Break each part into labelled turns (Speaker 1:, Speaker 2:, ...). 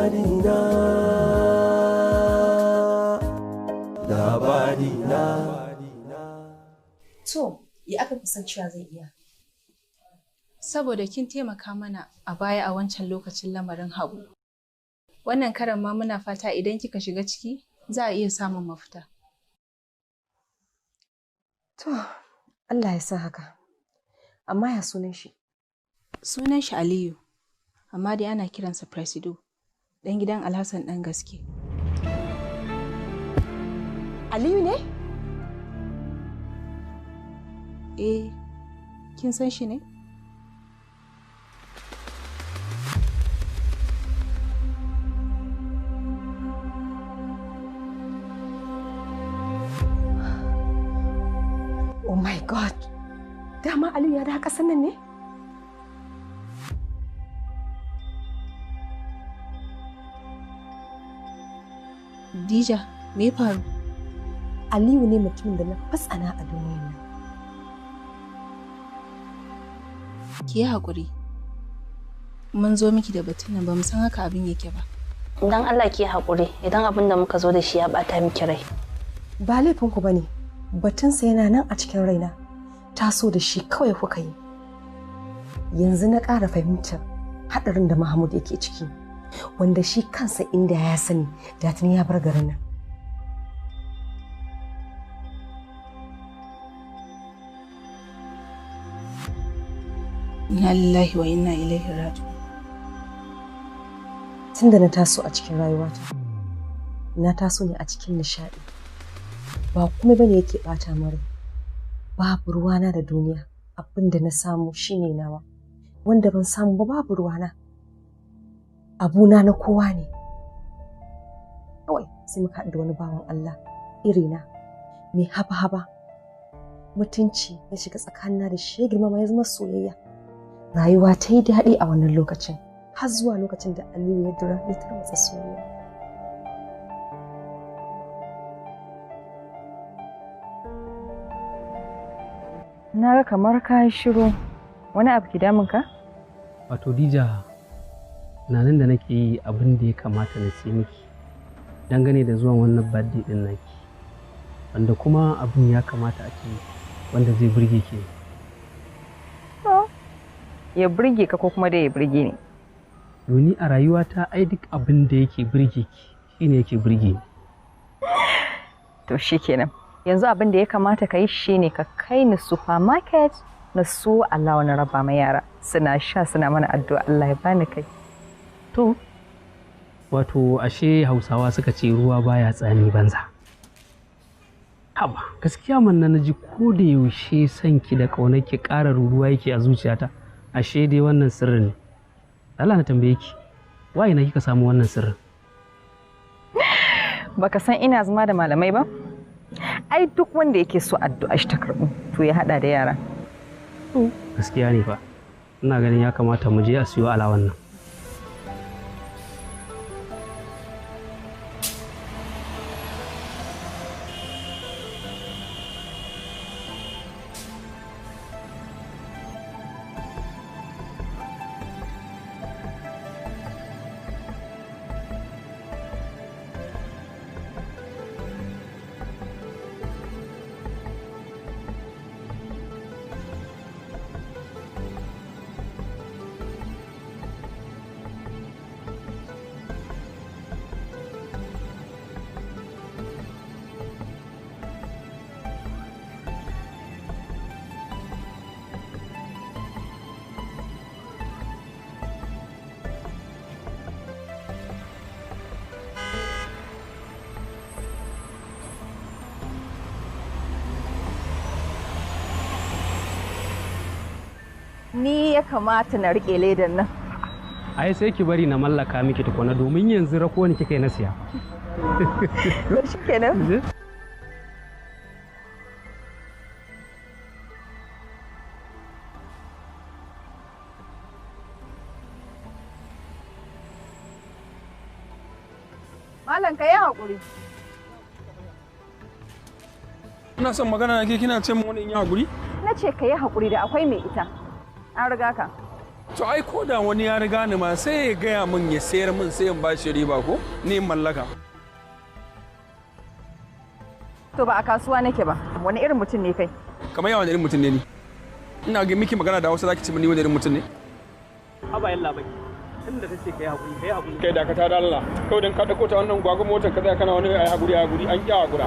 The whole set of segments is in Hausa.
Speaker 1: Labari na, labari na.
Speaker 2: To, ya aka kusan cewa zai iya?
Speaker 3: Saboda kin taimaka mana a baya a wancan lokacin lamarin Habu. Wannan karan ma muna fata idan kika shiga ciki za a iya samun mafita.
Speaker 2: To, Allah ya sa haka. Amma ya sunan shi?
Speaker 3: Sunan shi Aliyu, amma dai ana kiransa Presido, ɗan gidan Alhassan ɗan gaske.
Speaker 2: Aliyu ne?
Speaker 3: Eh, kin san shi ne?
Speaker 2: Oh my God! Dama Aliyu ya dawo ƙasar nan ne?
Speaker 3: Dija, me ya faru?
Speaker 2: Aliyu ne mutumin da na fatsana a duniyar nan.
Speaker 3: Ki yi haƙuri. Mun zo miki da batun nan ba mu san haka abin yake ba.
Speaker 4: Don Allah ki haƙuri idan abin da muka zo da shi ya ɓata miki rai.
Speaker 2: Ba laifinku ba ne, batunsa yana nan a cikin raina. Taso da shi kawai kuka yi. Yanzu na ƙara fahimtar haɗarin da Mahmud yake ciki, wanda shi kansa inda ya sani da tuni ya bar garin nan.
Speaker 3: Inna lillahi wa inna ilaihi raji'un.
Speaker 2: Tun da na taso a cikin rayuwata, na taso ne a cikin nishaɗi. Ba kuma bane yake ɓata min rai. Babu ruwana da duniya, abin da na samu shine nawa. Wanda ban samu ba babu ruwana. Abuna na kowa ne. Kawai sai muka haɗu da wani bawan Allah irina mai haba-haba. Mutunci ya shiga tsakanina da shi ya girmama ya zama soyayya. Rayuwa ta yi daɗi a wannan lokacin har zuwa lokacin da Aliyu ya dura ya tarwatsa soyayya.
Speaker 5: Na ga kamar ka yi shiru. Wani abu ke damun ka?
Speaker 6: Wato Dija, tunanin da nake yi abin da ya kamata na ce miki dangane da zuwan wannan birthday din naki. Wanda kuma abin ya kamata a ce wanda zai burge ki.
Speaker 5: To, ya burge ka ko kuma dai ya burge ni.
Speaker 6: Doni a rayuwata ai duk abin da yake burge ki shine yake burge ni.
Speaker 5: To shikenan. Yanzu abin da ya kamata ka yi shine ka kai ni supermarket na so Allah wani raba ma yara suna sha suna mana addu'a Allah ya bani kai.
Speaker 6: To, wato ashe Hausawa suka ce ruwa baya tsami banza. Haba, gaskiya man na ji ko da yaushe son ki da ƙaunar ki ƙara ruruwa yake a zuciyata. Ashe dai wannan sirrin ne. Allah na tambaye ki, wa ina kika samu wannan sirrin?
Speaker 5: Baka san ina zama da malamai ba? Ai duk wanda yake so addu'a shi ta karɓu to ya haɗa da yara.
Speaker 6: To, gaskiya ne fa. Ina ganin ya kamata mu je a siyo alawan nan.
Speaker 5: Ni ya kamata na riƙe ledan nan.
Speaker 6: Ai sai ki bari na mallaka miki tukuna domin yanzu rako ni kika yi na siya.
Speaker 5: To shikenan. Malam ka yi haƙuri.
Speaker 7: Ina son magana da ke kina ce min wani in yi haƙuri?
Speaker 5: Na ce ka yi haƙuri da akwai mai ita. An riga ka.
Speaker 7: To ai ko da wani ya riga ni ma sai ya gaya min ya sayar min sai in bashi riba ko ni in mallaka.
Speaker 5: To ba a kasuwa nake ba. Wani irin mutum ne kai?
Speaker 7: Kamar yawan irin mutum ne ni. Ina ga miki magana da Hausa zaki ci ni wani irin mutum ne?
Speaker 6: Haba yalla bai. Tunda tace kai hakuri, kai hakuri.
Speaker 7: Kai dakata da Allah. Kawai dan ka dauko ta wannan gwagwa motar ka tsaya kana wani ai hakuri hakuri an kya hakura.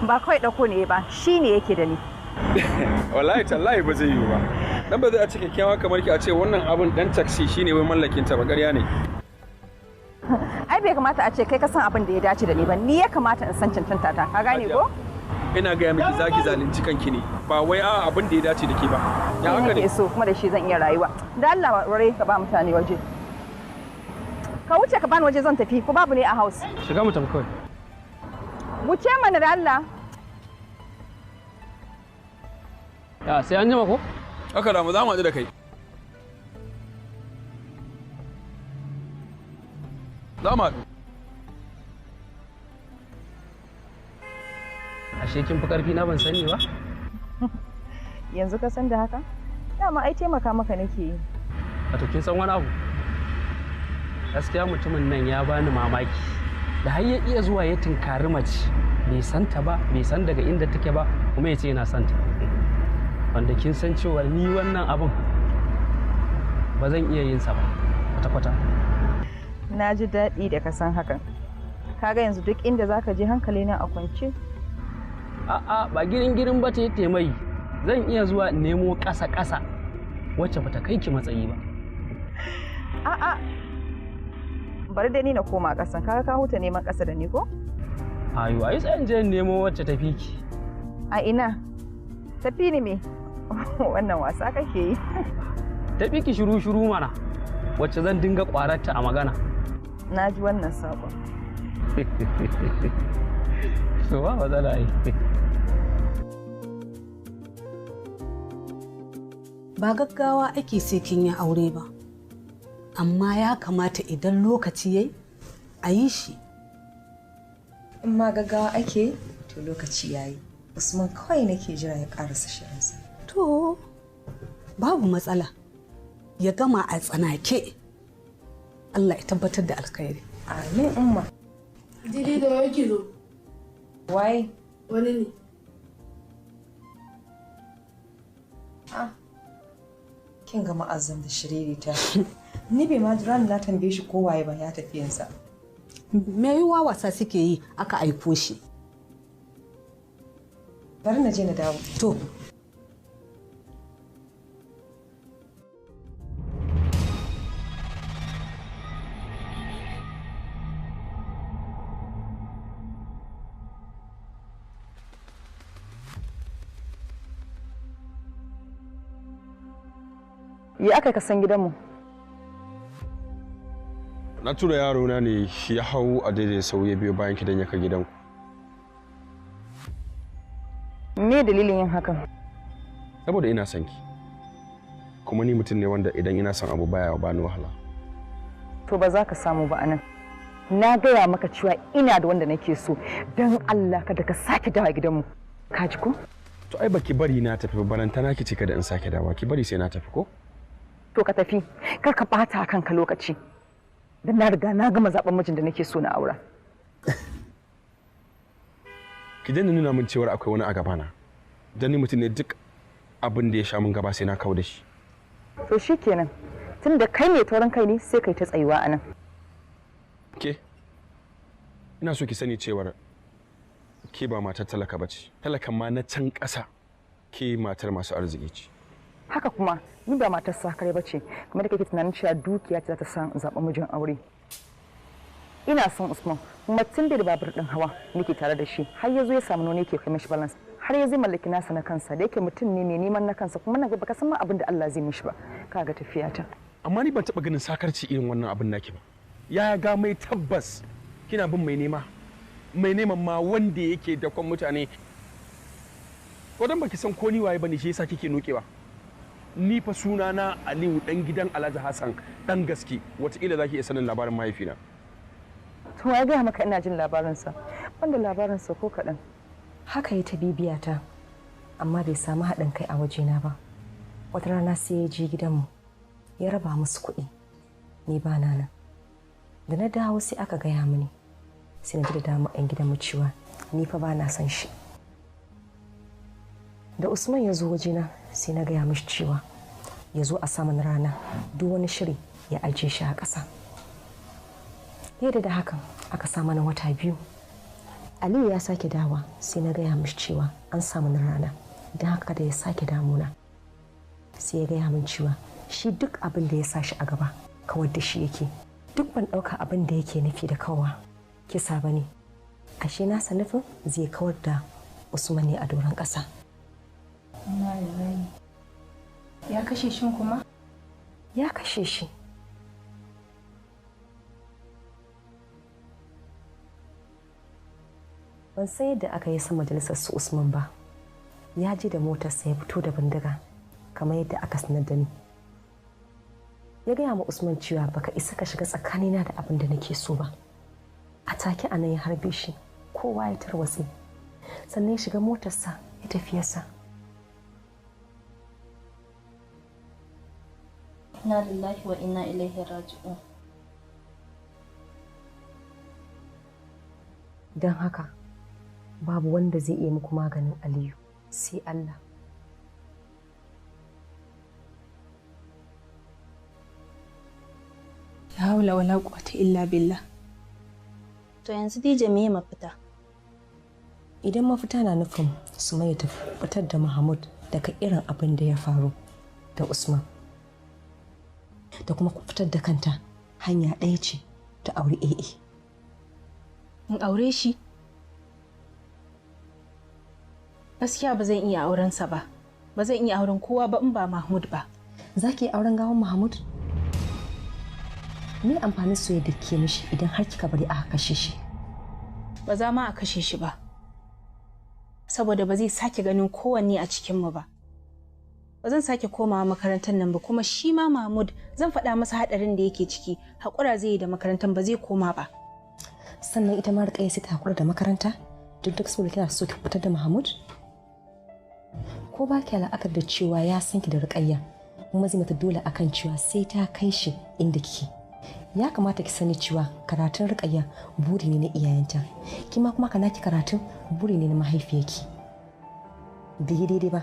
Speaker 5: Ba kawai dauko ne ba, shine yake da ni.
Speaker 7: Wallahi tallahi ba zai yiwu ba. Dan ba zai a ce kyakkyawa kamar ki a ce wannan abun dan taxi shine wai mallakin ta ba, ƙarya ne.
Speaker 5: Ai bai kamata a ce kai ka san abin da ya dace da ni ba, ni ya kamata in san cancanta ta, ka gane ko?
Speaker 7: Ina gaya miki zaki zalunci kanki ne, ba wai a abin da ya dace da ke ba. Ya haka ne?
Speaker 5: So kuma da shi zan iya rayuwa. Da Allah ware ka ba mutane waje. Ka wuce ka bani waje zan tafi, ko babu ne a house.
Speaker 6: Shiga mu tafi kawai.
Speaker 5: Wuce mana da Allah.
Speaker 6: Ya sai an jima ko?
Speaker 7: Haka da mu za mu haɗu da kai. Za mu haɗu.
Speaker 6: Ashe kin fi ƙarfi na ban sani ba?
Speaker 5: Yanzu ka san da haka? Dama ai taimaka maka nake yi.
Speaker 6: Wato kin san wani abu? Gaskiya mutumin nan ya bani mamaki. Da har ya iya zuwa ya tinkari mace bai san ta ba, bai san daga inda take ba, kuma ya ce yana son ta. Wanda kin san cewa ni wannan abun ba zan iya yin sa ba kwata-kwata.
Speaker 5: Na ji daɗi da ka san hakan. Kaga yanzu duk inda zaka je hankali na a kwance.
Speaker 6: A'a ba girin girin ba ta mai zan iya zuwa nemo ƙasa-ƙasa wacce bata kai ki matsayi ba.
Speaker 5: A'a bari dai ni na koma ƙasan, kaga ka huta neman ƙasa da ni ko?
Speaker 6: Ayo ai sai in je nemo wacce tafi ki.
Speaker 5: A ina? Tafi ni me? Wannan wasa kake yi.
Speaker 6: Tafi ki shiru-shiru mana wacce zan dinga ƙwararta a magana.
Speaker 5: Na ji wannan saƙon.
Speaker 6: To ba matsala ai.
Speaker 1: Ba gaggawa ake sai kin yi aure ba, amma ya kamata idan lokaci yayi a yi shi.
Speaker 2: In ma gaggawa ake to lokaci yayi. Usman kawai nake jira ya karasa shirinsa.
Speaker 1: To babu matsala, ya gama a tsanake. Allah ya tabbatar da alkhairi.
Speaker 2: Amin umma.
Speaker 8: Didi da wai ki zo.
Speaker 2: Waye?
Speaker 8: Wani ne.
Speaker 2: Ah. Kin ga ma'azzam da shiririta. Ni bai ma jira na tambaye shi ko waye ba ya tafi yansa.
Speaker 1: Me yiwuwa wasa suke yi aka aiko shi.
Speaker 2: Bari na je na dawo.
Speaker 1: To.
Speaker 5: Ya aka ka san gidanmu?
Speaker 7: Na tura yaro na ne ya hau a daidai sau ya biyo bayan kidan ya ka gidanku.
Speaker 5: Me dalilin yin hakan?
Speaker 7: Saboda ina son ki. Kuma ni mutum ne wanda idan ina son abu baya bani wahala.
Speaker 5: To ba za ka samu ba anan. Na gaya maka cewa ina da wanda nake so. Don Allah kada ka sake dawo gidanmu. Ka ji ko?
Speaker 7: To ai baki bari na tafi ba, barantana ki ce kada in sake dawa. Ki bari sai na tafi ko?
Speaker 5: To ka tafi, kar ka bata kanka lokaci. Dan na riga na gama zaben mijin da nake so na aura.
Speaker 7: Ki daina nuna min cewar akwai wani a gabana. Dan ni mutum ne duk abin da ya sha min gaba sai na kawo da shi.
Speaker 5: To shikenan. Tunda kai mai taurin kai ne sai kai ta tsayuwa anan.
Speaker 7: Ke? Ina so ki sani cewar ke ba matar talaka bace. Talakan ma na can ƙasa ke matar masu arziki ce.
Speaker 5: Haka kuma ni ba matar sakare ba ce, kamar da kake tunanin cewa dukiya ce za ta san zaɓen mijin aure. Ina son Usman, kuma tun da babur ɗin hawa nake tare da shi har ya zo ya samu noni ke kai mishi balance, har ya zai mallaki nasa na kansa da yake mutum ne mai neman na kansa, kuma na ga baka san ma abin da Allah zai mishi ba. Kaga tafiya ta.
Speaker 7: Amma ni ban taɓa ganin sakarci irin wannan abin naki ba. Ya ga mai tabbas kina bin mai nema. Mai neman ma wanda yake dakon mutane. Ko dan baki san ko ni waye bane shi yasa kike nokewa. Ni fa sunana Aliyu dan gidan Alhaji Hassan dan gaske, wataƙila zaki iya sanin labarin mahaifina.
Speaker 5: To ya gaya maka ina jin labarinsa, banda labarinsa ko kaɗan.
Speaker 2: Haka yi ta bibiya ta, amma bai samu haɗin kai a wajena ba. Wata rana sai ya je gidanmu. Ya raba musu kuɗi. Ni ba na nan. Da na dawo sai aka gaya mini. Sai na ji da dama 'yan gidanmu cewa ni fa ba na son shi. Da Usman ya zo wajena sai na gaya mishi cewa ya zo a saman rana duk wani shiri ya ajiye shi a ƙasa. Yadda da hakan aka sa mana wata 2. Aliyu ya sake dawa sai na gaya mishi cewa an samu na rana don haka kada ya sake damuna. Sai ya gaya min cewa shi duk abin da ya sa shi a gaba kawar da shi yake. Duk ban ɗauka abin da yake nufi da kawa kisa ba ne. Ashe nasa nufin zai kawar da Usman ne a doron ƙasa.
Speaker 3: Ya kashe shin kuma?
Speaker 2: Ya kashe shi. Ban san yadda aka yi san majalisar su Usman ba. Ya je da motarsa ya fito da bindiga kamar yadda aka sanar da ni. Ya gaya ma Usman cewa baka isa ka shiga tsakanina da abin da nake so ba. A take a nan ya harbe shi, kowa ya tarwatse. Sannan ya shiga motarsa ya tafiyarsa.
Speaker 4: Inna lillahi wa inna ilaihi raji'un.
Speaker 2: Don haka babu wanda zai iya muku maganin Aliyu sai Allah.
Speaker 3: La haula wala quwwata illa billah.
Speaker 4: To yanzu DJ meye mafita?
Speaker 2: Idan mafita na nufin Sumayya ta fitar da Mahmud daga irin abin da ya faru da Usman. Da kuma fitar da kanta hanya ɗaya ce ta aure AA.
Speaker 3: In aure shi? Gaskiya ba zan iya aurensa ba. Ba zan iya auren kowa ba in ba Mahmud ba.
Speaker 2: Za ki yi auren gawan Mahmud? Me amfanin soyayya da ke mishi idan har kika bari aka kashe shi?
Speaker 3: Ba za ma a kashe shi ba. Saboda ba zai sake ganin kowanne a cikinmu ba. Ba zan sake komawa makarantar nan ba kuma shi ma Mahmud zan faɗa masa haɗarin da yake ciki. Haƙura zai yi da makarantar ba zai koma ba.
Speaker 2: Sannan ita ma Rukayya sai ta haƙura da makaranta duk saboda kina so ki fitar da Mahmud? Ko ba ki la'akar da cewa ya san ki da Rukayya kuma zai mata dole akan cewa sai ta kai shi inda kike. Ya kamata ki sani cewa karatun Rukayya buri ne na iyayenta. Kima kuma kana ki karatun buri ne na mahaifiyarki. Bai yi daidai ba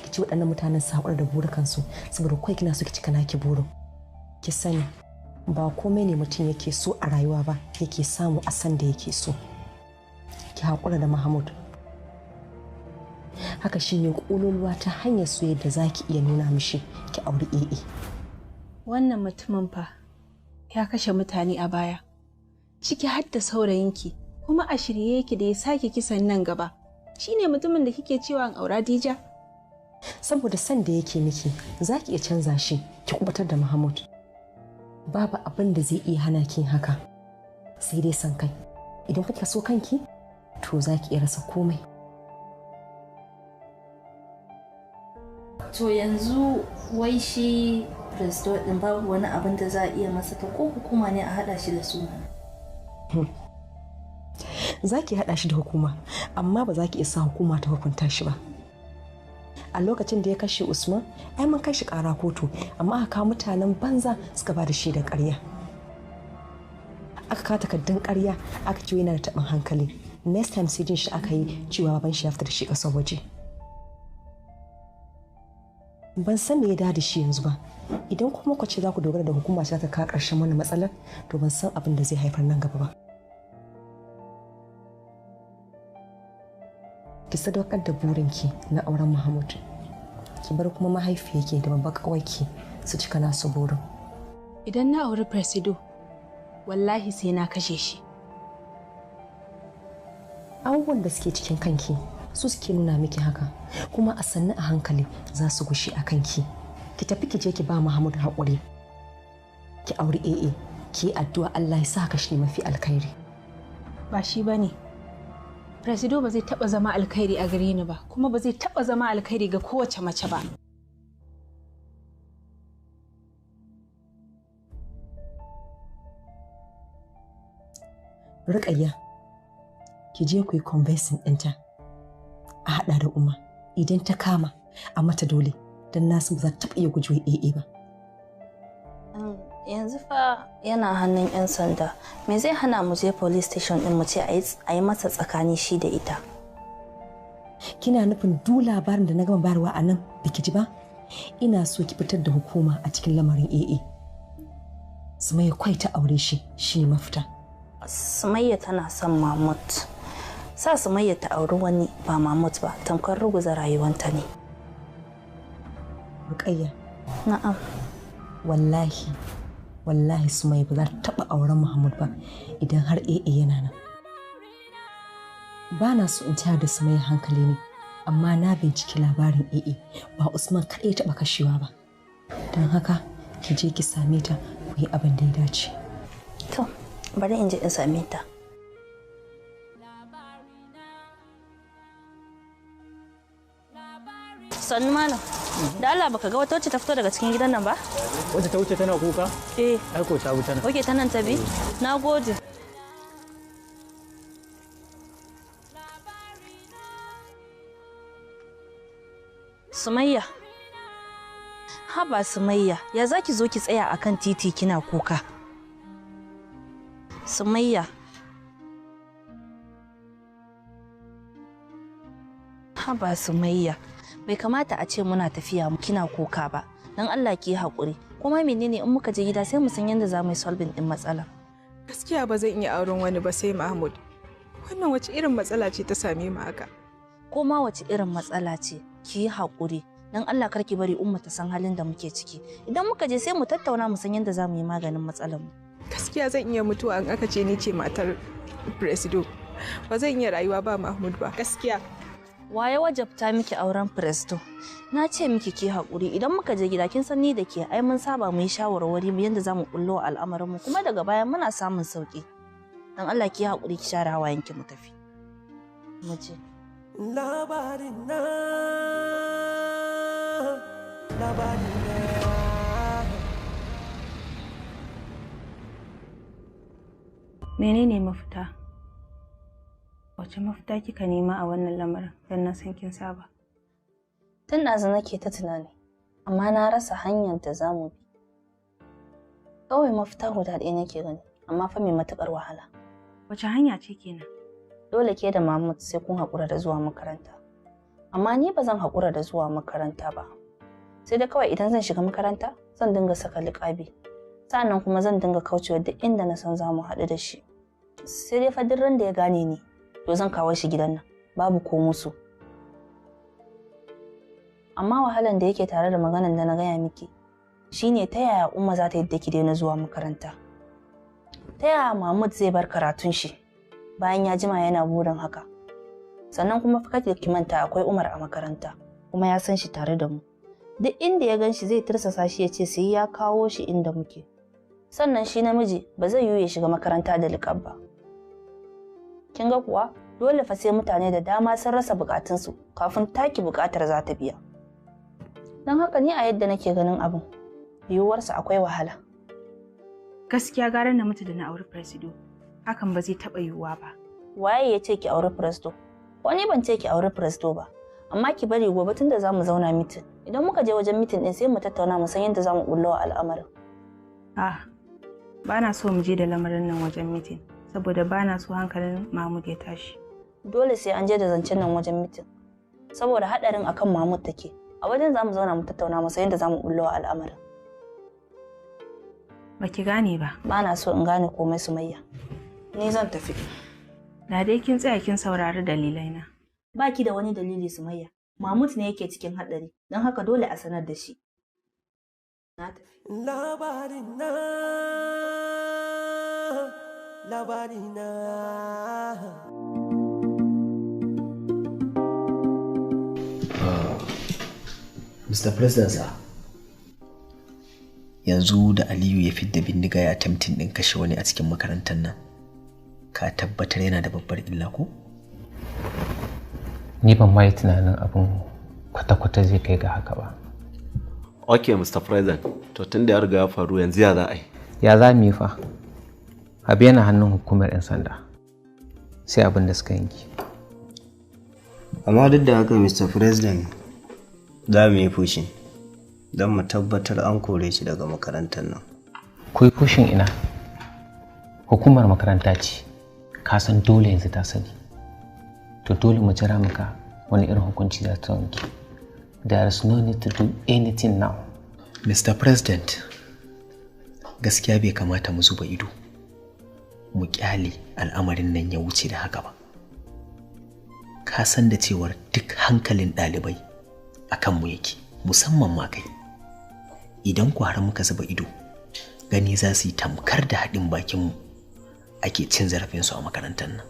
Speaker 2: ki ci waɗannan mutanen su haƙura da burukansu saboda kawai kina so ki cika naki burin. Ki sani ba komai ne mutum yake so a rayuwa ba yake samu a san da yake so. Ki haƙura da Mahmud. Haka shi ne ƙololuwa ta hanyar soyayya da za ki iya nuna mishi ki auri AA.
Speaker 3: Wannan mutumin fa ya kashe mutane a baya, ciki har da saurayinki, kuma a shirye yake da ya sake kisan nan gaba. Shi ne mutumin da kike cewa in aura Dija?
Speaker 2: Saboda san da yake miki, za ki iya canza shi ki kubutar da Mahmud. Babu abin da zai iya hana ki haka, sai dai san kai. Idan kika so kanki, to za ki iya rasa komai.
Speaker 4: To yanzu wai shi President din babu wani abin da za a iya masa ta ko hukuma ne a haɗa shi da su.
Speaker 2: Za ki haɗa shi da hukuma, amma ba za ki isa hukuma ta hukunta shi ba. A lokacin da ya kashe Usman, ai mun kai shi ƙara kotu, amma aka kawo mutanen banza suka ba da shi da ƙarya. Aka kawo takardun ƙarya aka ce yana da taɓin hankali. Next time sai jin shi aka yi cewa baban shi ya fita da shi ƙasar waje. Ban san me ya da shi yanzu ba. Idan kuma ku ce za ku dogara da hukuma ce za ta kawo ƙarshen wannan matsalar, to ban san abin da zai haifar nan gaba ba. Ki sadaukar da burinki na auren Mahmud. Ki bar kuma mahaifiyarki da babbar ƙawarki su cika nasu burin.
Speaker 3: Idan na auri Presido, wallahi sai na kashe shi.
Speaker 2: Abubuwan da suke cikin kanki su suke nuna miki haka, kuma a sannu a hankali za su gushe a kanki. Ki tafi ki je ki ba Mahmud haƙuri. Ki auri AA, ki yi addu'a Allah ya sa ka shi ne mafi alkhairi.
Speaker 3: Ba shi ba ne. Presido ba zai taɓa zama alkhairi a gare ni ba, kuma ba zai taɓa zama alkhairi ga kowace mace ba.
Speaker 2: Rukayya, ki je ku yi convincing ɗinta. A haɗa da Umma idan ta kama a mata dole don nasu ba za ta taɓa iya gujewa AA ba.
Speaker 4: Yanzu fa yana hannun 'yan sanda. Me zai hana mu je police station din mu ce a yi masa tsakani shi da ita?
Speaker 2: Kina nufin duk labarin da na gama bayarwa a nan biki ji ba? Ina so ki fitar da hukuma a cikin lamarin AA. Sumayya kwai ta aure shi shi mafita.
Speaker 4: Sumayya tana son Mahmud. Sa Sumayya ta auri wani ba Mahmud ba, tamkar ruguza rayuwanta ne.
Speaker 2: Rukayya.
Speaker 4: Na'am.
Speaker 2: Wallahi, wallahi Sumayya ba za ta taɓa auren Mahmud ba idan har AA yana nan. Ba na so in tayar da Sumayya hankali ne, amma na binciki labarin AA ba Usman kaɗai taɓa kashewa ba. Don haka ki je ki same ta ku yi abin da ya dace.
Speaker 4: To, bari in je in same ta. Sannu malam. Da Allah baka ga wata wacce ta fito daga cikin gidan nan ba?
Speaker 9: Wacce ta wuce tana kuka?
Speaker 4: Eh.
Speaker 9: Ai ko ta wuce nan.
Speaker 4: Oke ta nan ta bi? Na gode. Sumayya. Haba Sumayya, ya za ki zo ki tsaya akan titi kina kuka? Sumayya. Haba Sumayya, bai kamata a ce muna tafiya kina kuka ba. Don Allah ki yi haƙuri. Kuma menene in muka je gida sai mu san yadda za mu yi solving din matsala.
Speaker 10: Gaskiya ba zan iya auren wani ba sai Mahmud. Wannan wace irin matsala ce ta same mu haka?
Speaker 4: Ko ma wace irin matsala ce, ki yi haƙuri. Don Allah kar ki bari Umma ta san halin da muke ciki. Idan muka je sai mu tattauna mu san yadda za mu yi maganin matsalar mu.
Speaker 10: Gaskiya zan iya mutuwa in aka ce ni ce matar Presido. Ba zan iya rayuwa ba Mahmud ba, gaskiya.
Speaker 4: Waye wajabta miki auren Presto? Na ce miki ki haƙuri idan muka je gida kin san ni da ke ai mun saba mu yi shawarwari mu yadda za mu bullo al'amarin mu kuma daga baya muna samun sauki. Dan Allah ki haƙuri ki share hawayenki mu tafi. Mu je.
Speaker 11: Labarin na, labarin na.
Speaker 3: Menene mafita? Wace mafita kika nema a wannan lamarin don na san kin saba?
Speaker 4: Tun ɗazu nake ta tunani, amma na rasa hanyar da za mu bi. Kawai mafita guda ɗaya nake gani, amma fa mai matuƙar wahala.
Speaker 3: Wace hanya ce kenan?
Speaker 4: Dole ke da Mahmud sai kun haƙura da zuwa makaranta. Amma ni ba zan haƙura da zuwa makaranta ba. Sai dai kawai idan zan shiga makaranta, zan dinga saka liƙabi. Sa'annan kuma zan dinga kaucewa duk inda na san za mu haɗu da shi. Sai dai fa duk ran da ya gane ni, to zan kawo shi gidan nan, babu ko musu. Amma wahalan da yake tare da maganan da na gaya miki shine ta yaya Umma za ta yadda ki daina zuwa makaranta. Ta yaya Mahmud zai bar karatun shi bayan ya jima yana burin haka. Sannan kuma fa kada ki manta akwai Umar a makaranta kuma ya san shi tare da mu. Duk inda ya gan shi zai tursasa shi ya ce sai ya kawo shi inda muke. Sannan shi namiji ba zai yiwu ya shiga makaranta da liƙab ba. Kin ga kuwa dole fa sai mutane da dama sun rasa bukatunsu kafin taki bukatar za ta biya. Don haka ni a yadda nake ganin abin, yiwuwarsa akwai wahala.
Speaker 3: Gaskiya gara na mutu da na auri Presido, hakan ba zai taɓa yiwuwa ba.
Speaker 4: Waye ya ce ki auri Presido? Ko ni ban ce ki auri Presido ba, amma ki bari gobe tun da za mu zauna mitin. Idan muka je wajen mitin ɗin sai mu tattauna mu san yadda za mu bullo wa al'amarin.
Speaker 3: Ah, ba na so mu je da lamarin nan wajen mitin, saboda ba na so hankalin Mahmud ya tashi.
Speaker 4: Dole sai an je da zancen nan wajen mitin, saboda haɗarin akan Mahmud take. A wajen za mu zauna mu tattauna mu san yadda za mu bullo wa al'amarin.
Speaker 3: Ba ki gane ba.
Speaker 4: Ba na so in gane komai Sumayya. Ni zan tafi.
Speaker 3: Da dai kin tsaya kin saurari dalilaina.
Speaker 4: Ba ki da wani dalili Sumayya. Mahmud ne yake cikin haɗari, don haka dole a sanar da shi. Na tafi.
Speaker 11: Labarin na, labarin na.
Speaker 12: Mr. President sir, yanzu da Aliyu ya fidda bindiga ya attempting din kashe wani a cikin makarantar nan, ka tabbatar yana da babbar illa ko?
Speaker 13: Ni ban ma yi tunanin abin kwata-kwata zai kai ga haka ba.
Speaker 14: Ok, Mr. President, to tun da ya riga ya faru yanzu ya za a yi?
Speaker 13: Ya za mu yi fa? Abu yana hannun hukumar 'yan sanda. Sai abin da suka yanki.
Speaker 15: Amma duk da haka Mr. President, za mu yi fushi don mu tabbatar an kore shi daga makarantar nan.
Speaker 13: Kuyi kushin ina. Hukumar makaranta ce. Ka san dole yanzu ta sani. To dole mu jira muka wani irin hukunci za ta wanke. There is no need to do anything now.
Speaker 12: Mr. President, gaskiya bai kamata mu zuba ido mu kyale al'amarin nan ya wuce da haka ba. Ka san da cewar duk hankalin ɗalibai a kanmu yake, musamman ma kai. Idan ku har muka zuba ido, gani za su yi tamkar da haɗin bakinmu ake cin zarafinsu a makarantar nan.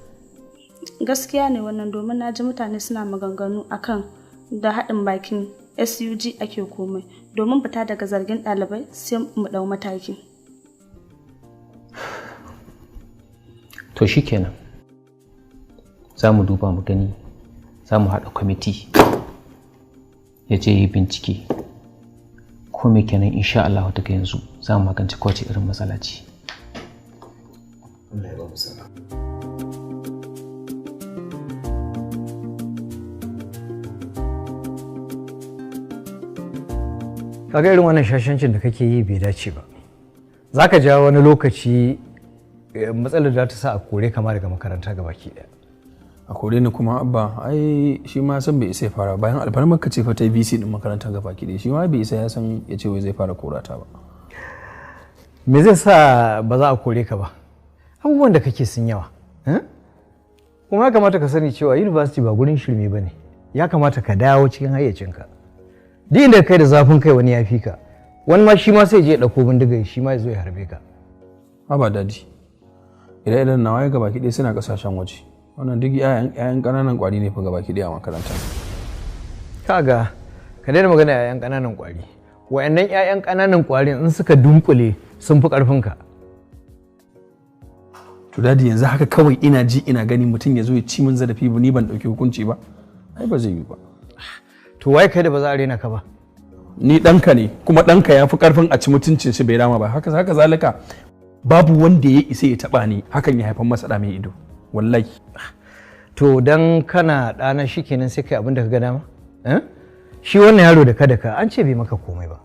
Speaker 8: Gaskiya ne wannan, domin na ji mutane suna maganganu akan da haɗin bakin SUG ake komai. Domin fita daga zargin ɗalibai sai mu ɗau mataki.
Speaker 13: To shikenan. Za mu duba mu gani, za mu haɗa kwamiti ya je yi bincike. Ko me kenan, insha Allah daga yanzu za mu magance kowace irin matsala ce.
Speaker 12: Allah ya ba mu sa'a.
Speaker 16: Kaga irin wannan shashancin da kake yi bai dace ba. Za ka ja wani lokaci matsalar da ta sa a kore kama daga makaranta gabaki ɗaya.
Speaker 7: A kore ni kuma, Abba? Ai shi ma san bai isa ya fara bayan alfarmar ka ce fa ta yi VC din makarantar gabaki ɗaya. Shi ma bai isa ya san ya ce wai zai fara korata ba.
Speaker 16: Me zai sa ba za a kore ka ba? Abubuwan da kake sun yawa, eh? Kuma ya kamata ka sani cewa university ba gurin shirme ba ne. Ya kamata ka dawo cikin hayyacinka. Duk inda kai da zafin kai, wani ya fi ka. Wani ma shi ma sai je ya ɗauko bindiga, shi ma ya zo ya harbe ka.
Speaker 7: Haba Daddy, ire-iren nawa ya gabaki ɗaya suna kasashen waje. Wannan duk 'ya'yan ƙananan ƙwari ne fa gabaki ɗaya a makaranta.
Speaker 16: Kaga, ka daina magana 'ya'yan ƙananan ƙwari. Wa'annan 'ya'yan ƙananan ƙwarin in suka dunkule sun fi ƙarfinka.
Speaker 7: To Daddy, yanzu haka kawai ina ji ina gani mutum ya zo ya ci min zarafi ni ban ɗauki hukunci ba? Ai ba zai yi ba.
Speaker 16: To wai kai da ba za a rena ka ba?
Speaker 7: Ni ɗanka ne, kuma ɗanka ya fi ƙarfin a ci mutuncin shi bai rama ba. Haka haka zalika, babu wanda ya isa ya taɓa ni hakan ya haifar masa ɗa mai ido, wallahi.
Speaker 16: To dan kana ɗana shikenan sai kai abin da ka ga dama, eh? Shi wannan yaro da ka daka an ce bai maka komai ba.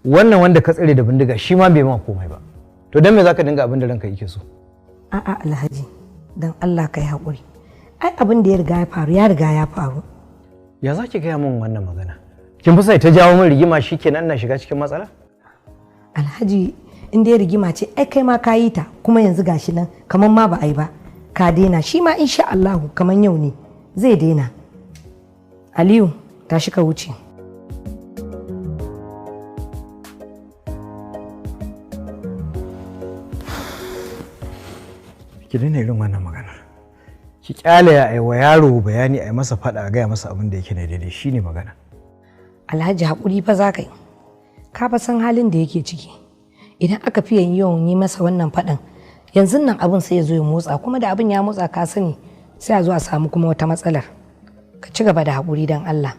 Speaker 16: Wannan wanda ka tsire da bindiga shi ma bai maka komai ba. To dan me zaka dinga abin da ranka yake so?
Speaker 17: A'a Alhaji, dan Allah kai haƙuri. Ai abin da ya riga ya faru ya riga ya faru.
Speaker 16: Ya za ki gaya min wannan magana? Kin fi sai ta jawo min rigima, shikenan ina shiga cikin matsala?
Speaker 17: Alhaji, in dai rigima ce, ai kai ma ka yi ta, kuma yanzu gashi nan kamar ma ba a yi ba. Ka daina, shi ma insha Allahu kamar yau ne zai daina. Aliyu, tashi ka wuce.
Speaker 16: Ki daina irin wannan magana. Ki kyale ya wa yaro bayani, a yi masa faɗa, a gaya masa abin da yake na daidai, shine magana.
Speaker 17: Alhaji, haƙuri fa za ka yi. Ka fa san halin da yake ciki. Idan aka fiye yawan yi masa wannan faɗan, yanzu nan abin sai ya zo ya motsa, kuma da abin ya motsa ka sani sai a zo a samu kuma wata matsalar. Ka ci gaba da haƙuri don Allah.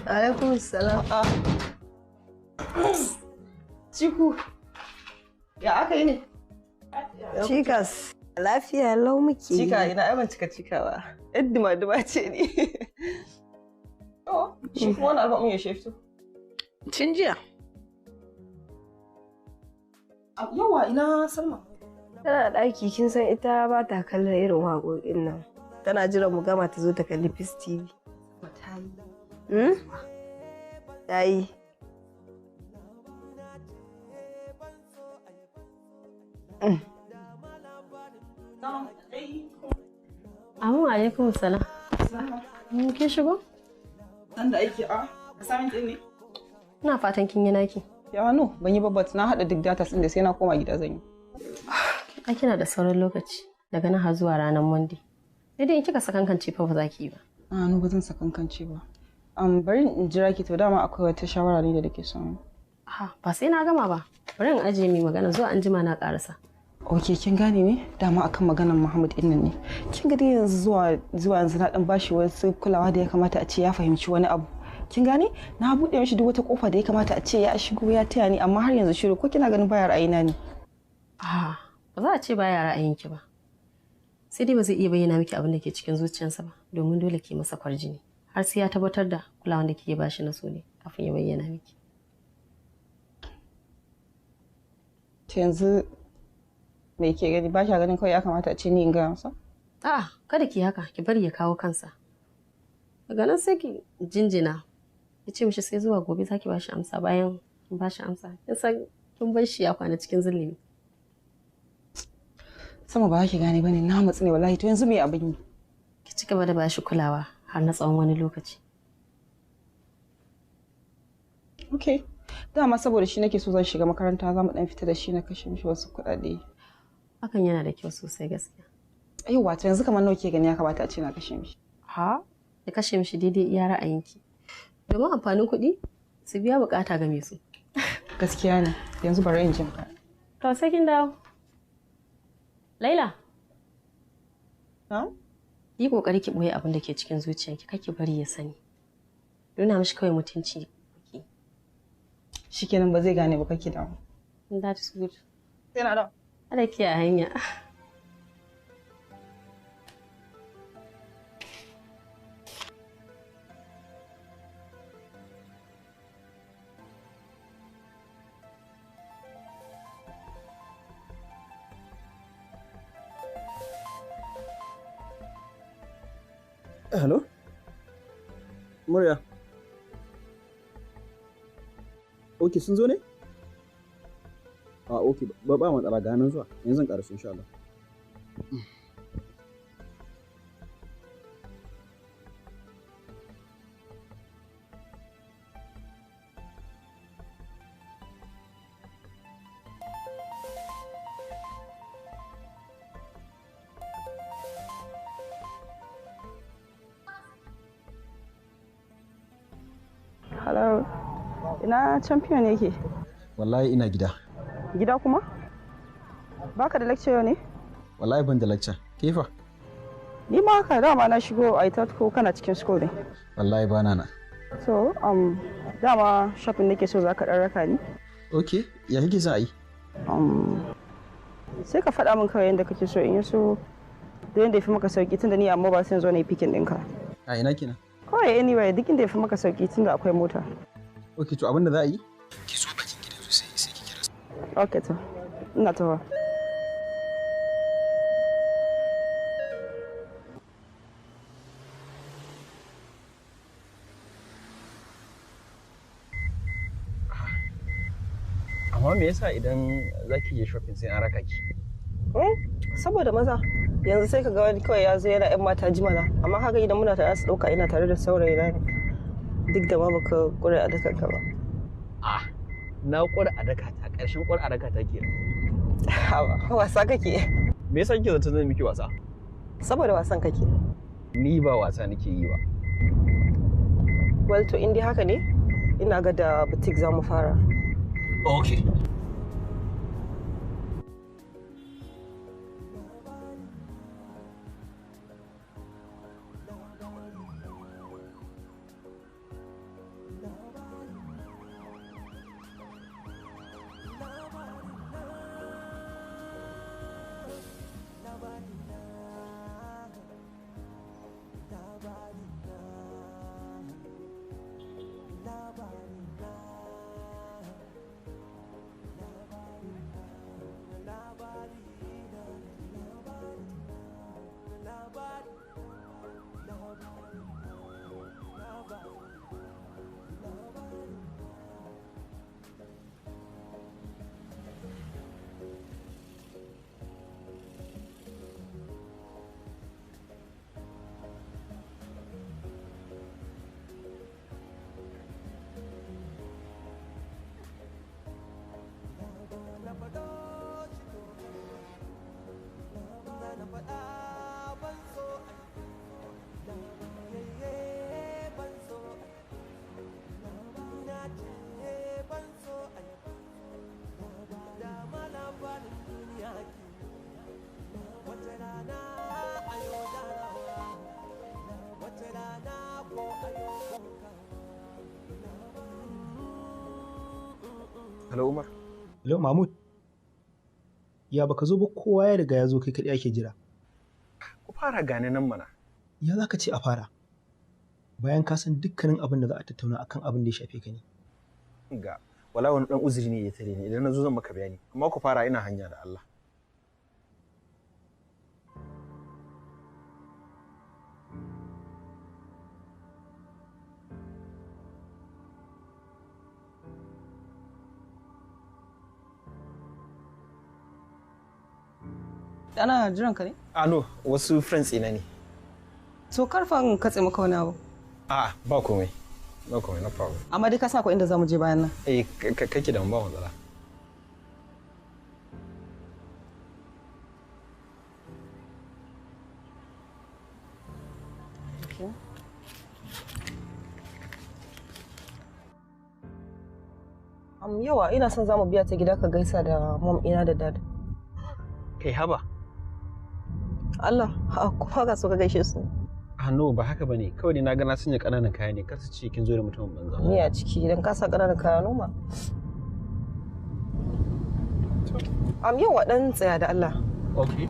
Speaker 10: Alaikum salam. Ciku, ya aka yi ne?
Speaker 18: Cikas. Lafiya lau muke.
Speaker 10: Cika ina, ai ban cika cika ba. Yar duma-duma ce ne. Oh, shi kuma wani album yaushe fito?
Speaker 18: Tun jiya.
Speaker 10: Yawa, ina Salma?
Speaker 18: Tana ɗaki, kin san ita ba ta kallon irin waƙoƙin nan. Tana jiran mu gama ta zo ta kalli Peace TV. Hmm? Ta yi.
Speaker 19: Amin, alaikum salam. Kin shigo?
Speaker 10: San da aiki a assignment ɗin ne.
Speaker 19: Ina fatan kin yi naki.
Speaker 10: Ya no, ban yi ba, but na haɗa duk data ɗin da sai na koma gida zan yi.
Speaker 19: Ai kina da sauran lokaci daga nan har zuwa ranar Monday. Sai dai in kika sakankance fa ba za ki yi ba.
Speaker 10: A no, ba zan sakankance ba. Bari in jira ki, to dama akwai wata shawara ne da nake son.
Speaker 19: Ha, ba sai na gama ba. Bari in ajiye mai magana zuwa an jima na karasa.
Speaker 10: Ok, kin gane ne? Dama akan maganar Muhammad din nan ne. Kin ga dai yanzu zuwa yanzu na dan bashi wasu kulawa da ya kamata a ce ya fahimci wani abu. Kin gane? Na buɗe mishi duk wata kofa da ya kamata a ce ya shigo ya taya ni, amma har yanzu shiru. Ko kina ganin baya ra'ayina ne?
Speaker 19: Ah, ba za a ce baya ra'ayinki ba. Sai dai ba zai iya bayyana miki abin da ke cikin zuciyarsa ba, domin dole ke masa kwarjini. Har sai ya tabbatar da kulawan da kike bashi na so ne kafin ya bayyana miki.
Speaker 10: To yanzu me ke gani, ba kya ganin kawai ya kamata a ce ni in gaya masa?
Speaker 19: A'a, kada ki haka, ki bari ya kawo kansa. Daga nan sai ki jinjina. Ki ce mishi sai zuwa gobe zaki bashi amsa, bayan kin bashi amsa. Kin san kin bar shi ya kwana cikin zulumi.
Speaker 10: Sama ba ki gane bane, na matsu ne wallahi. To yanzu me abin yi?
Speaker 19: Ki ci gaba da bashi kulawa har na tsawon wani lokaci.
Speaker 10: Okay. Dama saboda shi nake so zan shiga makaranta, za mu dan fita da shi na kashe mishi wasu kuɗaɗe.
Speaker 19: Hakan yana da kyau sosai gaskiya.
Speaker 10: Yauwa, to yanzu kamar nawa ke gani ya kamata a ce na kashe mishi?
Speaker 19: Ha? Ki kashe mishi daidai iya ra'ayinki. Domin amfanin kuɗi su biya bukata ga mai su.
Speaker 10: Gaskiya ne. Yanzu bari in jin.
Speaker 19: To sai kin dawo. Laila.
Speaker 10: Ha?
Speaker 19: Yi kokari ki boye abin da ke cikin zuciyarki, kar ki bari ya sani. Nuna mishi kawai mutunci.
Speaker 10: Shikenan, ba zai gane ba, kake dawo.
Speaker 19: That is good.
Speaker 10: Sai na dawo.
Speaker 19: Kada ki a hanya.
Speaker 9: Hello? Murya. Ok, sun zo ne? A ok, ba ba matsala, ga nan zuwa. Yanzu zan ƙarasu insha Allah.
Speaker 10: Hello. Ina champion yake?
Speaker 9: Wallahi ina gida.
Speaker 10: Gida kuma? Baka da lecture yau ne?
Speaker 9: Wallahi ban da lecture. Kefa?
Speaker 10: Ni ma haka, dama na shigo, I thought ko kana cikin school ne.
Speaker 9: Wallahi bana na.
Speaker 10: So, dama shopping nake so zaka dan raka ni.
Speaker 9: Ok, ya kike son a yi?
Speaker 10: Sai ka faɗa min kawai yadda kake so in yi so da yadda ya fi maka sauki, tunda ni amma ba sai zo na yi picking ɗinka.
Speaker 9: A ina kenan?
Speaker 10: Kawai anyway, duk inda ya fi maka sauki tunda akwai mota.
Speaker 9: Ok, to abinda za a yi? Ki zo bakin gidan su sai ki kira.
Speaker 10: Ok to, ina tawa.
Speaker 9: Amma me yasa idan za ki je shopping sai an raka ki?
Speaker 10: Saboda maza. Yanzu sai ka ga wani kawai ya zo yana 'yan mata jimala, amma haka idan muna tare su ɗauka ina tare da saurayi na ne. Duk da ma baka ƙure a dakan ka ba.
Speaker 9: Ah, na ƙure a daka ta, ƙarshen ƙure a daka ta kenan.
Speaker 10: Haba, wasa kake?
Speaker 9: Me yasa kike zaton zan miki wasa?
Speaker 10: Saboda wasan kake.
Speaker 9: Ni ba wasa nake yi ba.
Speaker 10: Well, to in dai haka ne, ina ga da boutique za mu fara.
Speaker 9: Okay.
Speaker 7: Hello Umar.
Speaker 20: Hello Mahmud. Ya baka zo ba, kowa ya riga ya zo, kai kaɗai ake jira.
Speaker 7: Ku fara gane nan mana.
Speaker 20: Ya za ka ce a fara? Bayan ka san dukkanin abin da za a tattauna akan abin da ya shafe ka ne.
Speaker 7: Ga wala wani dan uzuri ne ya tare ni, idan na zo zan maka bayani. Amma ku fara, ina hanya da Allah.
Speaker 10: Ana jiran ka ne?
Speaker 7: Ah no, wasu friends ina ne.
Speaker 10: To karfan katse maka wani abu.
Speaker 7: Ah, ba komai. Ba komai, no problem.
Speaker 10: Amma dai ka sa ko inda zamu je bayan nan.
Speaker 7: Eh, kake da ba matsala.
Speaker 10: Yawa ina son zamu biya ta gida ka gaisa da mom ina da dad.
Speaker 7: Kai haba.
Speaker 10: Allah, kuma ka so ka gaishe su.
Speaker 7: Ah no, ba haka bane. Kawai na ga na sanya ƙananan kaya ne, kar su ce kin zo da mutumin banza.
Speaker 10: Ni a ciki idan ka sa ƙananan kaya noma. Yawa dan tsaya da Allah.
Speaker 7: Okay.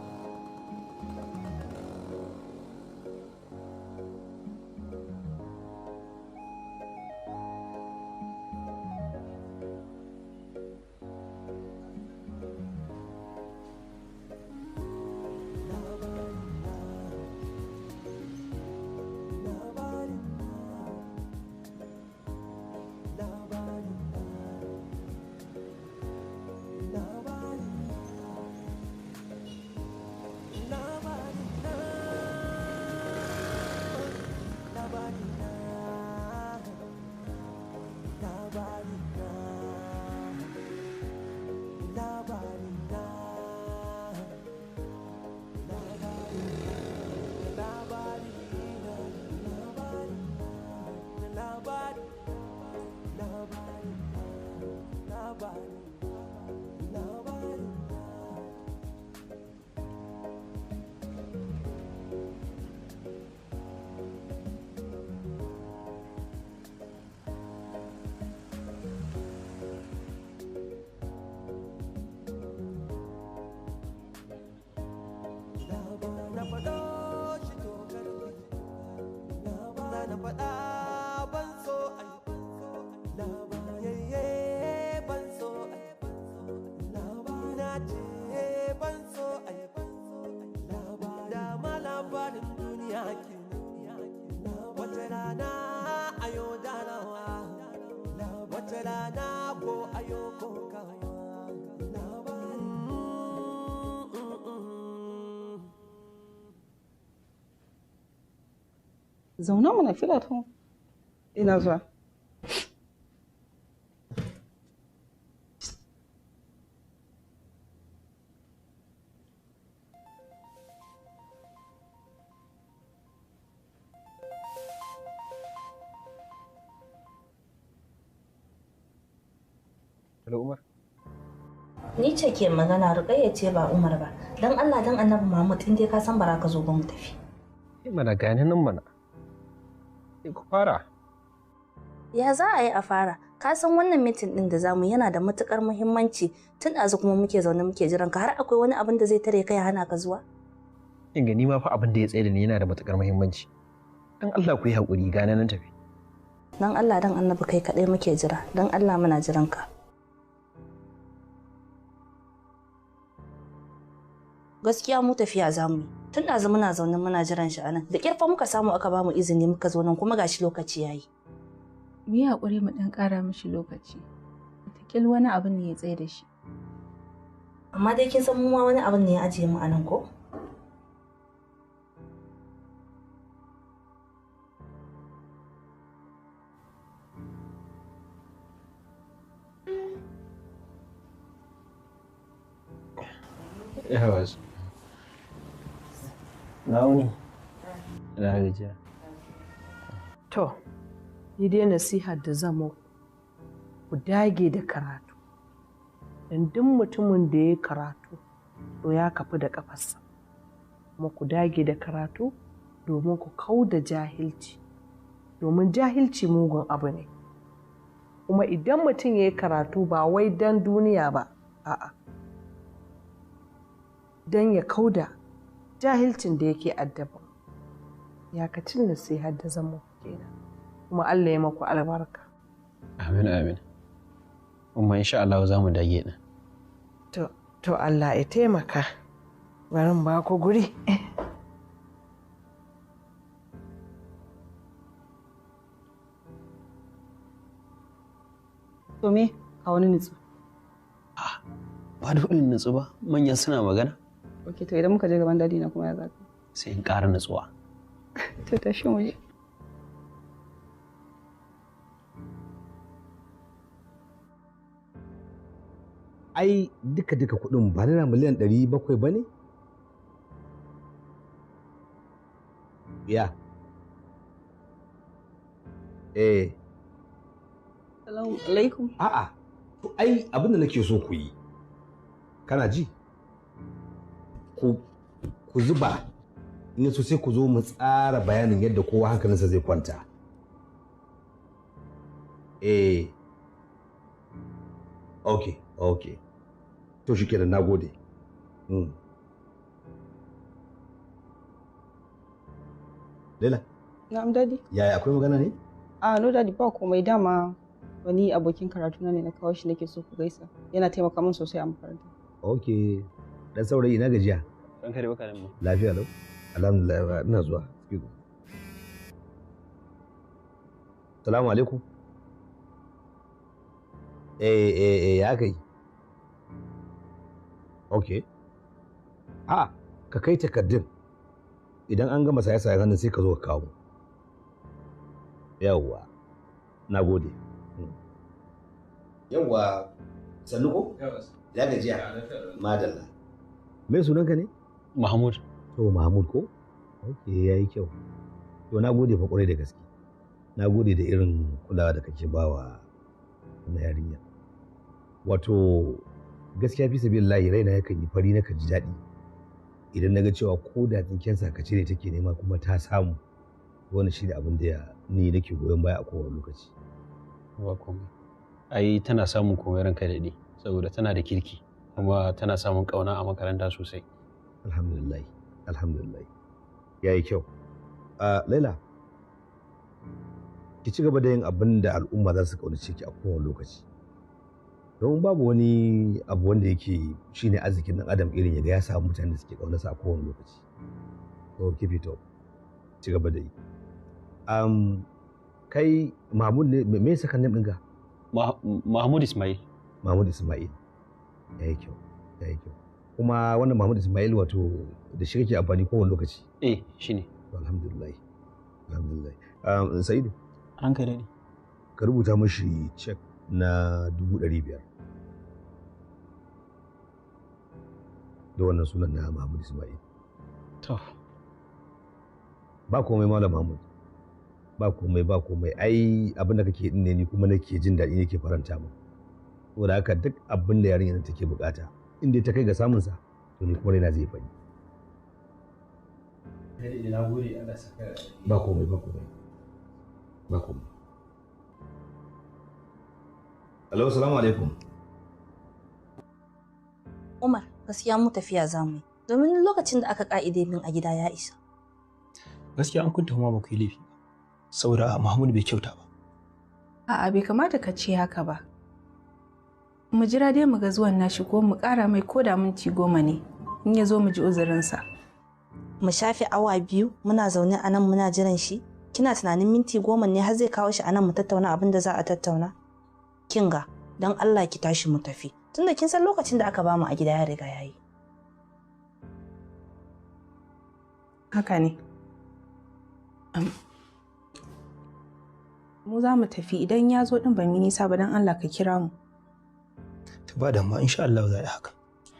Speaker 10: Zauna mana fila to. Ina zuwa.
Speaker 7: Hello Umar.
Speaker 4: Ni ce ke magana, Rukayya ce ba Umar ba. Dan Allah dan Annabi Mahmud, in dai ka san bara ka zo ba mu tafi.
Speaker 7: Eh mana gani nan mana. Ku fara.
Speaker 4: Ya za a yi a fara? Ka san wannan mitin ɗin da zamu yana da matukar muhimmanci, tun ɗazu kuma muke zaune muke jiran ka, har akwai wani abin da zai tare kai hana ka zuwa?
Speaker 7: Kin gani ma fa abin da ya tsaye da ni yana da matukar muhimmanci. Dan Allah ku yi hakuri, gane nan tafi.
Speaker 4: Dan Allah dan Annabi kai kaɗai muke jira, dan Allah muna jiran ka. Gaskiya mu tafiya zamu yi. Tun ɗazu muna zaune muna jiran shi anan. Da ƙyar fa muka samu aka bamu izini muka zo nan, kuma gashi lokaci yayi.
Speaker 3: Mu yi haƙuri mu ɗan ƙara mishi lokaci. Wataƙil wani abu ne ya tsaye da shi.
Speaker 4: Amma dai kin san mu ma wani abu ne ya ajiye mu anan ko?
Speaker 7: Yawa. Na wuni. Na gajiya.
Speaker 21: To, ni dai nasihar da zan muku, ku dage da karatu. Don duk mutumin da ya karatu, to ya kafi da kafarsa. Kuma ku dage da karatu domin ku kau da jahilci. Domin jahilci mugun abu ne. Kuma idan mutum ya yi karatu ba wai don duniya ba, a'a. Don ya kauda jahilcin da yake addaba. Yakacin nasihar da zan muku kenan. Kuma Allah ya maku albarka.
Speaker 6: Amin amin. Umma insha Allah za mu dage din.
Speaker 21: To Allah ya taimaka. Bari in ba ku guri.
Speaker 10: To me ka wani nutsu?
Speaker 6: Ba dole nutsu ba, manyan suna magana.
Speaker 10: Ok, to idan muka je gaban dadi na kuma ya zaka.
Speaker 6: Sai in ƙara nutsuwa.
Speaker 10: To tashi mu je.
Speaker 22: Ai duka duka kuɗin ba naira miliyan 700 ba ne? Ya. Eh.
Speaker 10: Salamu alaikum.
Speaker 22: A'a, to ai abin da nake so ku yi. Kana ji? Ku zuba in so sai ku zo mu tsara bayanin yadda kowa hankalinsa zai kwanta. Eh. Okay. To shi kenan, nagode. Laila,
Speaker 10: Na'am daddy.
Speaker 22: yaya, akwai magana ne?
Speaker 10: Ah, no daddy, ba komai. Dama wani abokin karatu na ne na kawo shi, nake so ku gaisa. Yana taimaka min sosai a makaranta.
Speaker 22: Okay. Dan saurayi, na gajiya.
Speaker 6: Ranka dai, baka mu.
Speaker 22: Lafiya lau. Alhamdulillah, ina zuwa. Excuse me. Salamu alaikum. Eh, ya kai. Okay. A, ka kai takardun. Idan an gama saye-sayen hannun sai ka zo ka kawo. Yawwa. Na gode. Yawwa, sannu ko? Ya gajiya. Madalla. Me sunanka ne?
Speaker 6: Mahmud.
Speaker 22: To Mahmud ko? Ok, yayi kyau. To na gode fa kwarai da gaske. Na gode da irin kulawa da kake bawa wannan yarinya. Wato gaskiya fi sabilillahi raina yakan yi fari, nakan ji daɗi idan na ga cewa ko da tsinken sakace ne take nema kuma ta samu. Wannan shi ne abin da ni nake goyon baya a kowane lokaci.
Speaker 6: Ba komai. Ai tana samun komai, ranka daɗe, saboda tana da kirki kuma tana samun ƙauna a makaranta sosai.
Speaker 22: Alhamdulillah, alhamdulillah. Yayi kyau. Laila, ki ci gaba da yin abin da al'umma za su ƙaunace ki a kowane lokaci. Domin babu wani abu wanda yake shine arzikin ɗan adam irin ya ga ya samu mutane da suke ƙaunarsa a kowane lokaci. So keep it up. Ci gaba da yi. Kai Mahmud ne, me second name ɗinka?
Speaker 6: Mahmud Ismail.
Speaker 22: Mahmud Ismail. Yayi kyau, yayi kyau. Kuma wannan Mahmud Ismail, wato da shi kake amfani kowane lokaci?
Speaker 6: Eh, shine.
Speaker 22: Alhamdulillah. Alhamdulillah. Sa'idu.
Speaker 6: Ranka daɗe.
Speaker 22: Ka rubuta mashi cek na 500,000. Da wannan sunan na Mahmud Ismail.
Speaker 6: To.
Speaker 22: Ba komai, Malam Mahmud. Ba komai, ba komai. Ai abin da kake din ne ni kuma nake jin daɗi, nake faranta mu. Saboda haka duk abin da yarinyar take bukata, in dai ta kai ga samun sa, to ni kuma raina zai fari. Ba komai, ba komai. Ba komai. Hello, salamu alaikum.
Speaker 4: Umar, gaskiya mu tafiya za mu yi. Domin lokacin da aka ka'ide min a gida ya isa.
Speaker 20: Gaskiya an kunta ma ba ku yi laifi ba. Saboda Mahmud bai kyauta ba.
Speaker 3: A'a, bai kamata ka ce haka ba. Mu jira dai mu ga zuwan nashi, ko mu ƙara mai ko da minti 10 ne. In ya zo mu ji uzurinsa.
Speaker 4: Mu shafe awa 2 muna zaune a nan muna jiran shi. Kina tunanin minti 10 ne har zai kawo shi a nan mu tattauna abin da za a tattauna? Kinga, don Allah ki tashi mu tafi. Tunda kin san lokacin da aka bamu a gida ya riga ya yi.
Speaker 3: Haka ne. Mu za mu tafi, idan ya zo ɗin ba mu nisa ba, don Allah ka kira mu.
Speaker 20: Ta ba damuwa, insha Allah za a yi haka.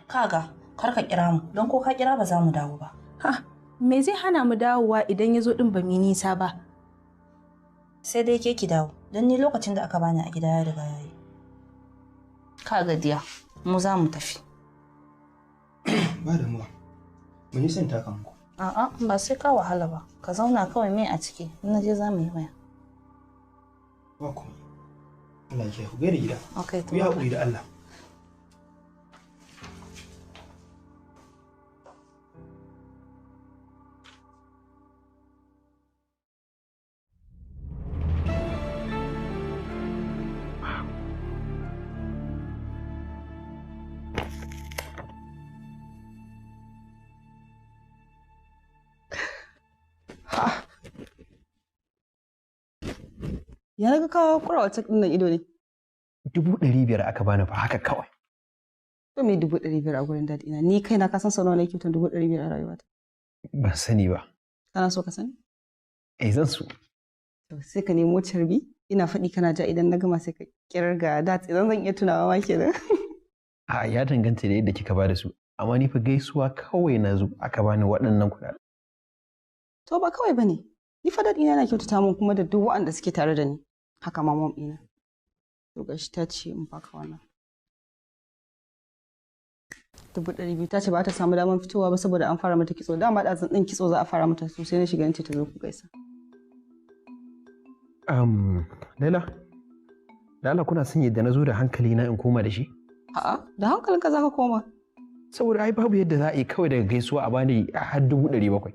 Speaker 4: Kaga, kar ka kira mu, don ko ka kira ba za mu dawo ba.
Speaker 3: Ha, me zai hana mu dawowa idan ya zo ɗin ba mu nisa ba?
Speaker 4: Sai dai ke ki dawo, don ni lokacin da aka bani a gida ya riga ya yi. Kaga diya, mu za mu tafi.
Speaker 20: Ba damuwa. Mun yi son taka muku.
Speaker 4: A'a, ba sai ka wahala ba. Ka zauna kawai, mai a ciki. In na je za mu yi waya.
Speaker 20: Ba komai. Allah ya ku gaida gida.
Speaker 10: Okay,
Speaker 20: Ku yi haƙuri da Allah.
Speaker 10: Ya naga kawo kurawa cak ɗin nan ido ne.
Speaker 7: 500,000 aka bani fa haka kawai.
Speaker 10: To me 500,000 a gurin dadi na? Ni kaina ka san sau nawa nake kyautar 500,000 a rayuwata.
Speaker 7: Ban sani ba.
Speaker 10: Kana so ka sani?
Speaker 7: Eh zan so.
Speaker 10: To sai ka nemo carbi ina faɗi kana ja idan na gama sai ka kirga dat idan zan iya tunawa ma kenan.
Speaker 7: A ya danganta da yadda kika bada su. Amma ni fa gaisuwa kawai na zo aka bani waɗannan kuɗaɗen.
Speaker 10: To ba kawai bane. Ni fa dadi na kyautata min kuma da duk waɗanda suke tare da ni. Haka ma mom ɗina. To gashi ta ce in baka wannan. 200,000 ta ce ba ta samu damar fitowa ba saboda an fara mata kitso. Dama ɗazun ɗin kitso za a fara mata sosai na shiga nace ta zo ku gaisa.
Speaker 7: Laila, da Allah kuna son yadda na zo da hankali na in koma da shi?
Speaker 10: A'a, da hankalinka za ka koma.
Speaker 7: Saboda ai babu yadda za a yi kawai daga gaisuwa a bani har 700,000.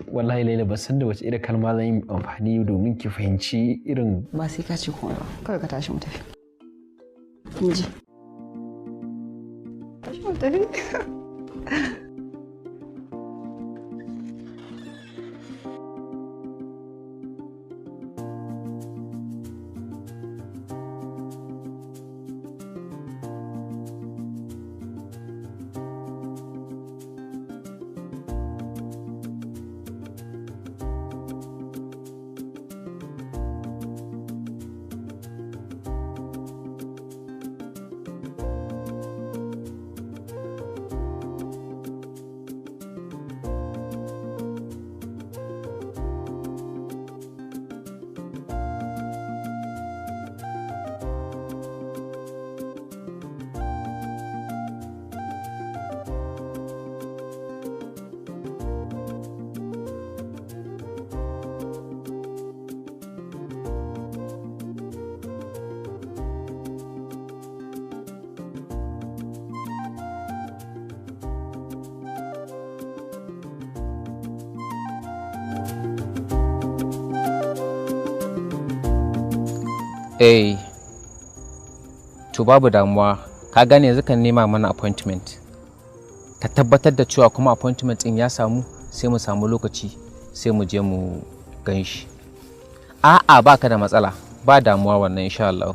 Speaker 7: Wallahi Laila ban san da wace irin kalma zan yi amfani domin ki fahimci irin.
Speaker 10: Ba sai ka ce komai ba, kawai ka tashi mu tafi. Mu je. Tashi mu tafi.
Speaker 13: Eh, to babu damuwa, ka gane yanzu kan nema mana appointment. Ka tabbatar da cewa kuma appointment ɗin ya samu sai mu samu lokaci sai mu je mu gan shi. A'a baka da matsala, ba damuwa wannan insha Allah.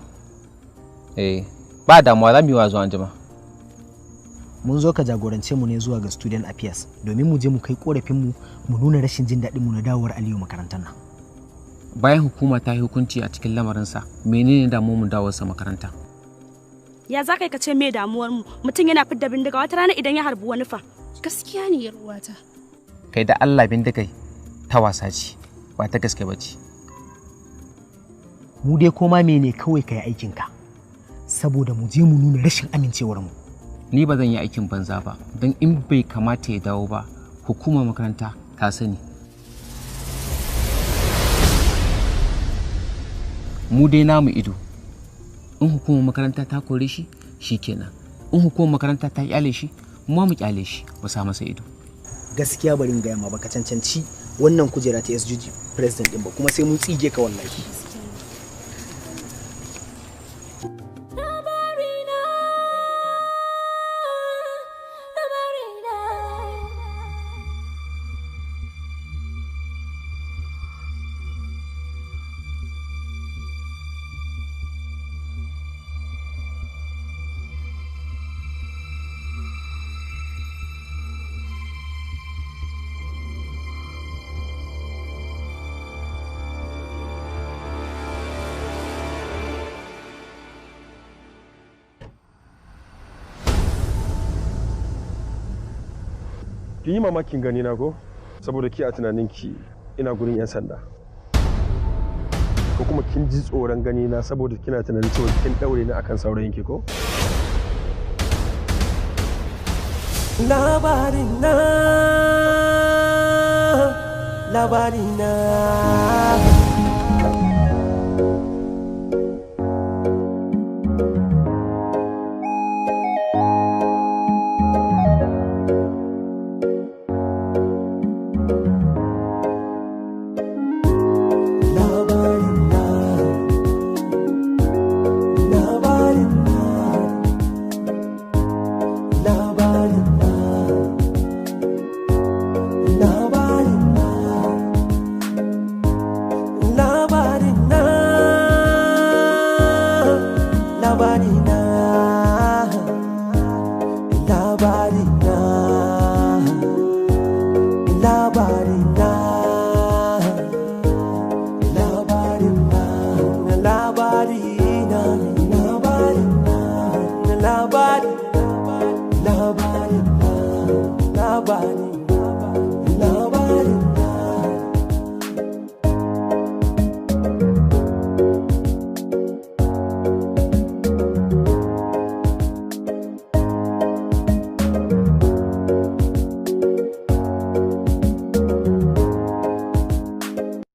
Speaker 13: Eh, ba damuwa za mu yi wa zuwa anjima.
Speaker 12: Mun zo ka jagorance mu ne zuwa ga student affairs domin mu je mu kai korafinmu mu nuna rashin jin daɗinmu na dawowar Aliyu makarantar nan.
Speaker 13: Bayan hukuma ta yi hukunci a cikin lamarinsa, menene damuwar mu dawowarsa makaranta?
Speaker 8: Ya za ka ce me damuwar mu? Mutum yana fidda bindiga wata rana idan ya harbi wani fa.
Speaker 3: Gaskiya ne yar uwata.
Speaker 13: Kai da Allah bindigai ta wasa ce, ba ta gaske ba ce.
Speaker 12: Mu dai koma mene kawai ka yi aikinka saboda mu je mu nuna rashin amincewar mu.
Speaker 13: Ni ba zan yi aikin banza ba, don in bai kamata ya dawo ba, hukumar makaranta ta sani. Mu dai namu ido, in hukumar makaranta ta kore shi, shi kenan. In hukumar makaranta ta kyale shi, mu ma mu kyale shi, mu sa masa ido.
Speaker 12: Gaskiya bari in gaya ma baka cancanci wannan kujera ta SGG president din ba kuma sai mun tsige ka wallahi.
Speaker 7: Kin yi mamakin gani na ko? Saboda ki a tunaninki ina gurin 'yan sanda. Ko kuma kin ji tsoron gani na saboda kina tunanin cewa kin daure ni akan saurayinki ko?
Speaker 11: Labarin na, Labarina. Labarina, labarina, labarina, labarina, labarina, labarina, labarina, labarina, labarina.